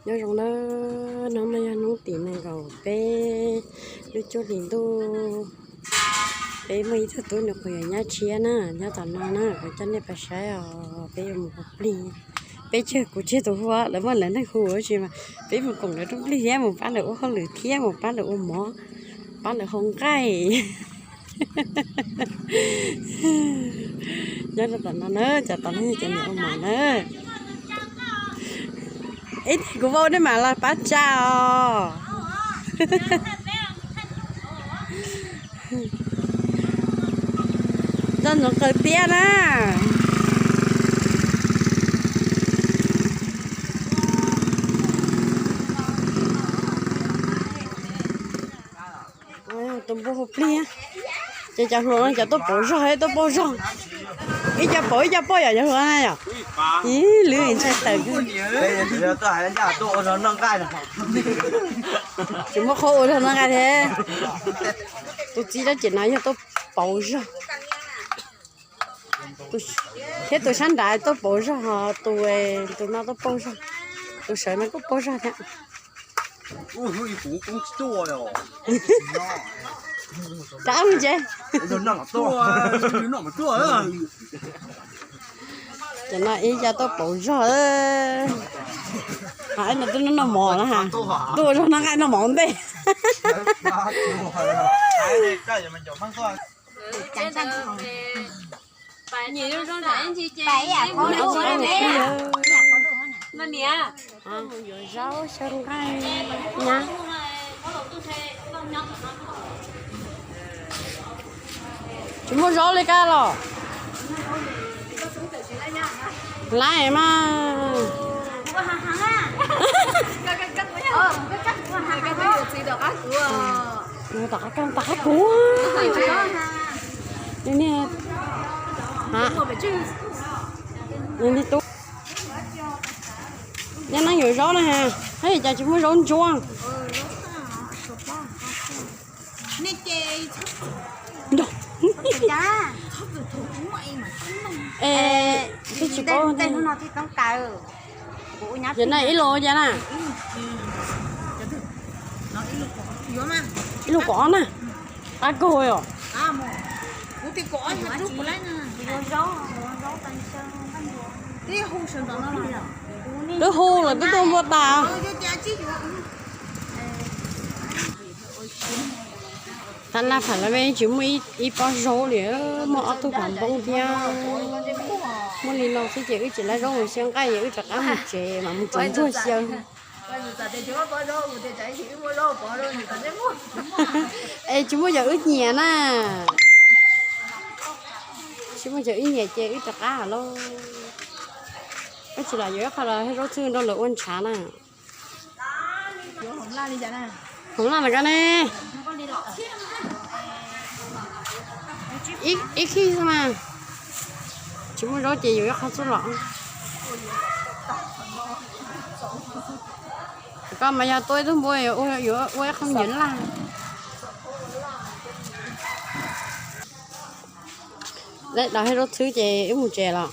Nyob zoo na, hnub no yog hnub tim nees nkaum peb lub cuaj hlis ntuj. Peb muaj ib tug tub nws qhuav yuav nyab tshiab na, nyob tom no na, kuv coj nej pais saib os. Peb yuav mus hu plig, peb tseg kuv tseg tus hu, lawv muaj lawv neeg hu tab sis mas peb mus koom lawv rooj plig thiab mus pab lawv ua hauj lwm thiab mus pab lawv ua mov, pab lawv hau nqaij. Nyob rau tom no na, cov tom no yog cov niam ua mov na. Ib teg kuv vau nej mam los pab tsa os. Nco ntsoov qaws tiab na. Tus npua hu plig, ces cov hluas no cov tuaj pauv zog, tuaj pauj zog. Ib co pauv ib co pauj yom, cov hluas na yom. Ib lwm ntshai tawm. Tsis muaj qhov ua zog noj nqaij thiab. Tus txiv dab tsi no yog tuaj pauv zog. Thiab tus sab nrad tuaj pauv zog, ho tus, tus no tuaj pauj zog. Tus sawv no kuj pauj zog thiab. Rov mus tsev. Cov no ib co tuaj pauv zog. Ho ib no twb noj mov na ha. Tuaj ua zog noj nqaij noj mov ua ntej. Yuav zaub xyaw nqaij nyab. Tsis muaj zaub li kab los? Laib mas. Tom qab kuv. Niag, niag tub, nyob neeb yuav zaub na ha, hab cas tsis muaj zaub ntsuab. Es twb tsis paub. Ces na ib los cas na? Ib lub kaum ob na. Qab kawg os. Twb hu lawm twb tuaj npua tas. Thab laj pham lawv tsis muaj ib pob zaub li, muaj ob tug phav npoob thiab. Muaj li no xwb ces wb tsis laib zaub mus xyaw nqaij, wb rov qab mus tsev mam mus tsuav ntsuag xyaw. Es tsis muaj cov wb nyiam na. Tsis muaj cov wb nyiam ces wb rov qab lauj. Wb tsis los yuav ib qho los zaub txhwb nrog lawv ua ntshav na. Hloov laj los koj ne. Ib khib xwb mas. Tsis muaj zaub ces yuav ib qho txuj lom. Koj mas yog tua ib tug npua yuav ua ib qho nyuam laj. Dab hais zaub txhwb ces wb mus tsev los.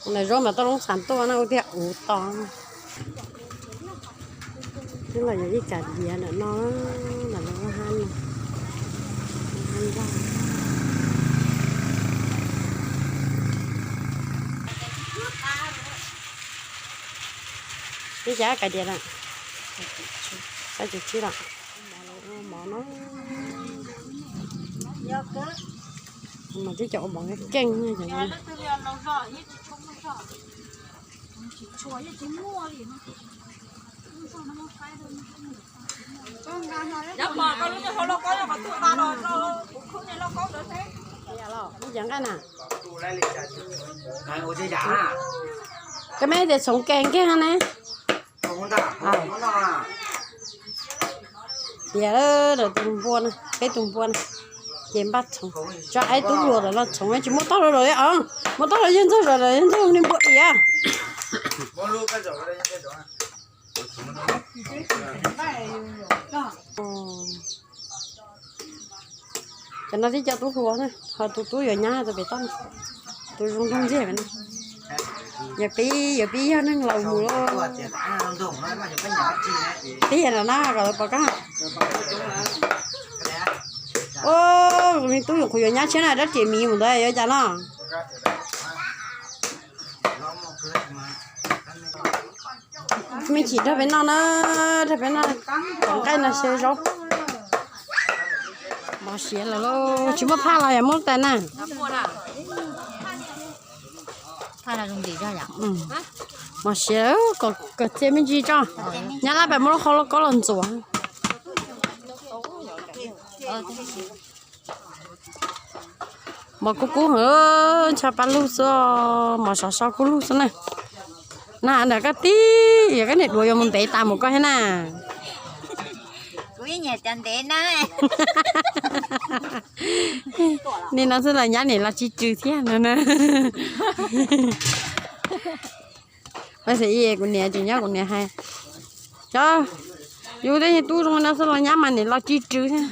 Ntawm zaub mas toj loob txhas tuaj na, ua tiag uv to. Twb los yog ib kas diav ntawm no, ntawm no hab no. Ib xya kas diav na. Xya caum tsib los. Mov no, mas twb cov ua mov keej. Ib yam nqaij na. Koj meb tias txhoov keeg kiag ne. Tias lawv tus npua na, peb tus npua na, ces npaj txhoov. Tso aib tub hluas lawm los txhoov, tsis muaj tog hluas li os. Muaj tog hluas yawg ntxawg zom, yawg ntxawg niag npua diav. Cov no tib co tub hluas na, ho tus tub yuav nyab tus pem toj, tus zoo nraug ntxiag na. Yog peb, yog peb yog neeg laus mus lauj. Peb yog los na kom lawv pom koj. Ua, me tub yuav qhuav yuav nyab tshiab na, rab riam miv mus ntawd yuav cas no. Me chim rau peb noj na, rau peb noj, tom nqaij no xyaw zaub. Mos siav lawm lauj, tsis muaj phaj los yog muab tais na. Mos siav, kom txia me ntsis tso. Nyab laj pab muab lub qhov lauj kaub los ntxuav. Mos kub kub heev, ntsha pab lug xwb, mos sov so kub lug xwb na. Na ntawm koj tib, yog koj niam duav yuav mus ntev tas mus koj thiab na. Kuv ib nyiam cov ntev na. Nim no xwb los nyab niam los tsis tsw thiab no na. Kuv niam tseem nyob kuv niam hais, cov yus tej tub zoo no xwb los nyab mas niam los tsis tsw thiab,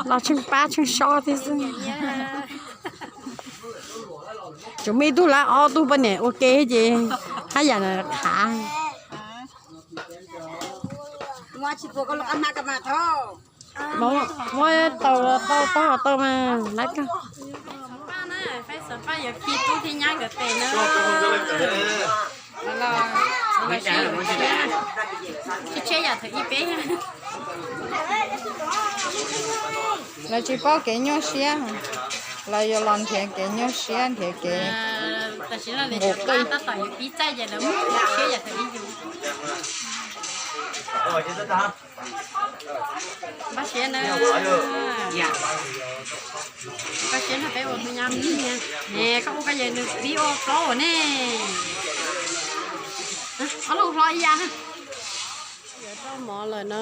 los tsheej pab tsheej sob thiab xwb. Tseem muaj ib tug lawm, ob tug poj niam ua ke ces haj yam na qhav. Muab tau tau tau tau mas lawv koj. Paj na, Paj xav Paj yuav khi tub thiab nyab nkawd tes na. Los, los sib yuav tshiab, tshiab yam thaum ib peb. Lawv tsis paub kev nyuaj siab, lawv yuav los nrhiav kev nyuaj siab, nrhiav kev nqus qwj. Tab tom yuav pib txaij ces lawv mus siab yam thaum ib yus. Npaj siab na. Npaj siab na, peb ua tus nyab ne, koj ua koj yawg nws pib ua plaub ne. Ob lub hlob ib yam na. Yuav rau mov lawm na.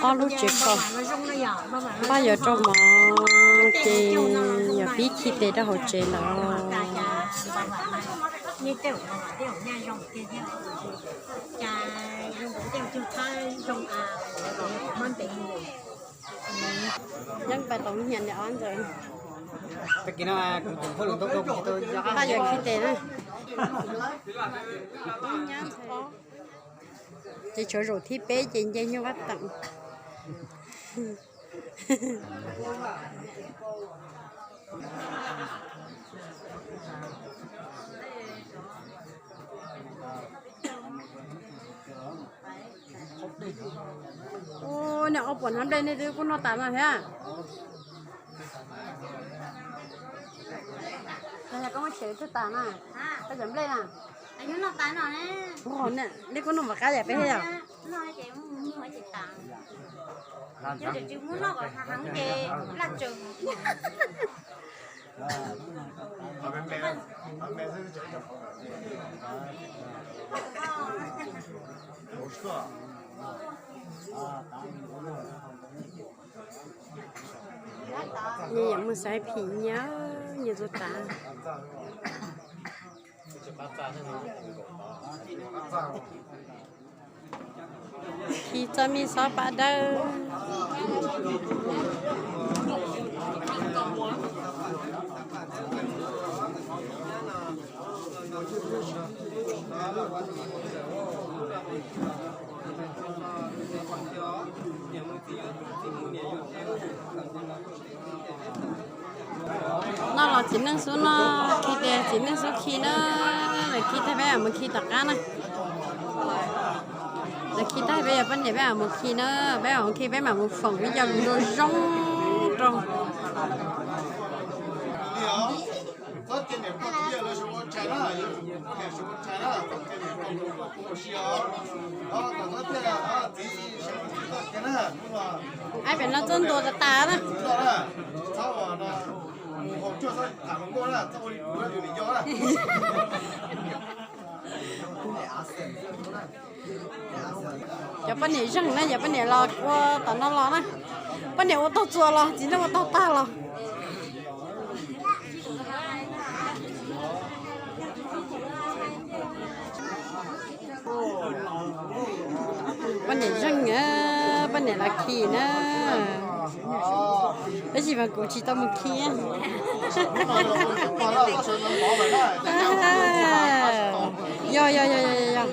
Ob lub tsev kho. Npaj yuav rau mov ces yuav pib khi tes rau hauv tsev lawm. Yeej pais tau nyiam niam ob ntxawm. Paj yuav khi tes na. Ces tshuav zaum thib peb ces nce nyuag vaj teem. Ua, niag ob puas hnab nplej nej twb kuj noj tas no thiab. Koj muab tshev twb tas na, koj cov nplej na. Nej kuj noj mam qab yam peb thiab yom. Nyias yam mus xaiv phim nyias, nyias txog tav. Khi txoj me xob paj dawb. Noj los txiv neej xub noj, khi tes txiv neej xub khi na. Lawv khi tag peb mam mus khi tom qab na. Lawv khi tag peb yog poj niam peb mam mus khi na, peb mam mus khi peb mam mus foom ib co lus zoo zoo rau. Aib pem no txoj ntua tas tas na. Cov poj niam zeeg na, cov poj niam los ua tom no los na. Poj niam ua tau txuas los, txiv neej ua tau tag los. Poj niam zeeg na, poj niam los khi na. Tsis mas kuv tsis tau mus khi. Yog yog yog yog yog.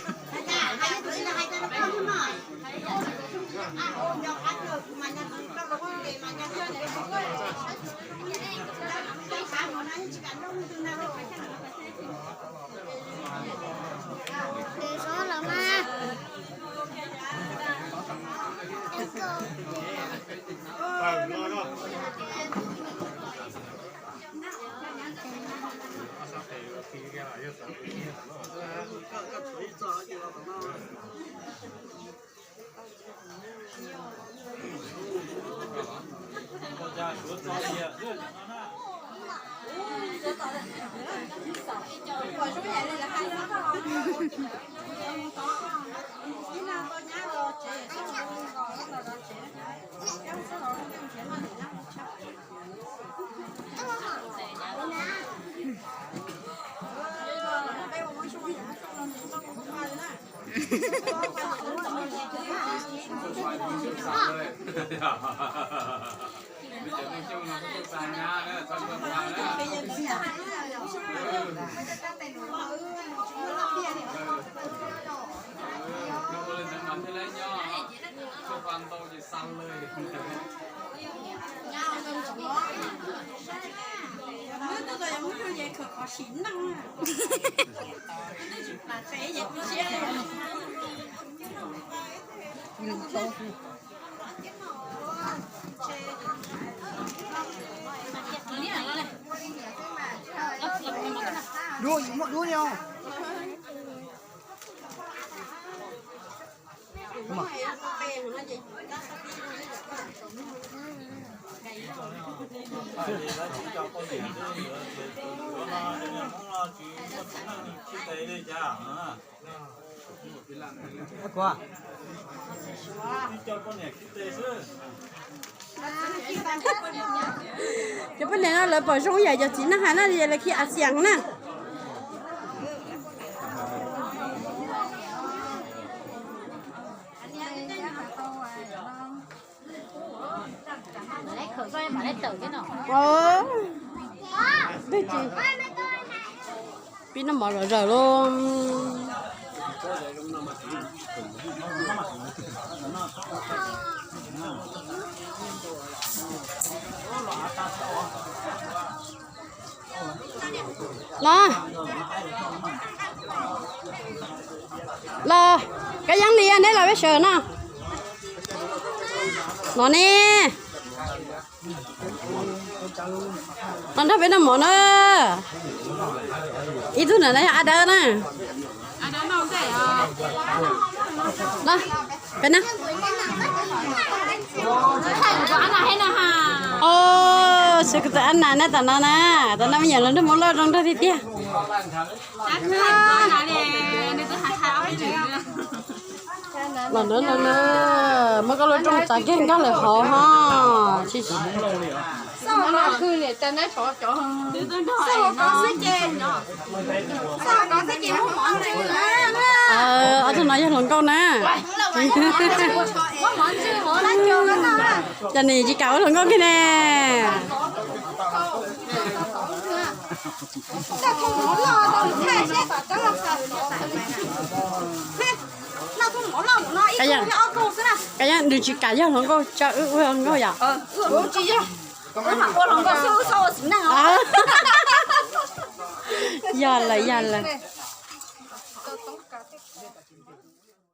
Cov poj niam no lawv pom zoo yam cov txiv neej hais na, lawv khi a xias na. Pib noj mov zom zaws lauj. Los, los, koj Yeeb Lis, neb los peb sawv no. No ne. Los nrog peb noj mov na. Ib tug ntawm no yog a dawb na. Peb na. Os, kuv tus Ab Nas na, tam no na, tam no me nyuam los nrog Hmoob loj zoo nraug tiag tiag. Los na, los na, muab koj lub rooj txav kiag nkag lawm hauv ho. Ob tug no yog hluas nkauj na. Cov nim tsis kam ua hluas nkauj kiag ne. Koj yeej nws tsis kam yog hluas nkauj, tso wb ua hluas nkauj yom. Yog lawm, yog lawm.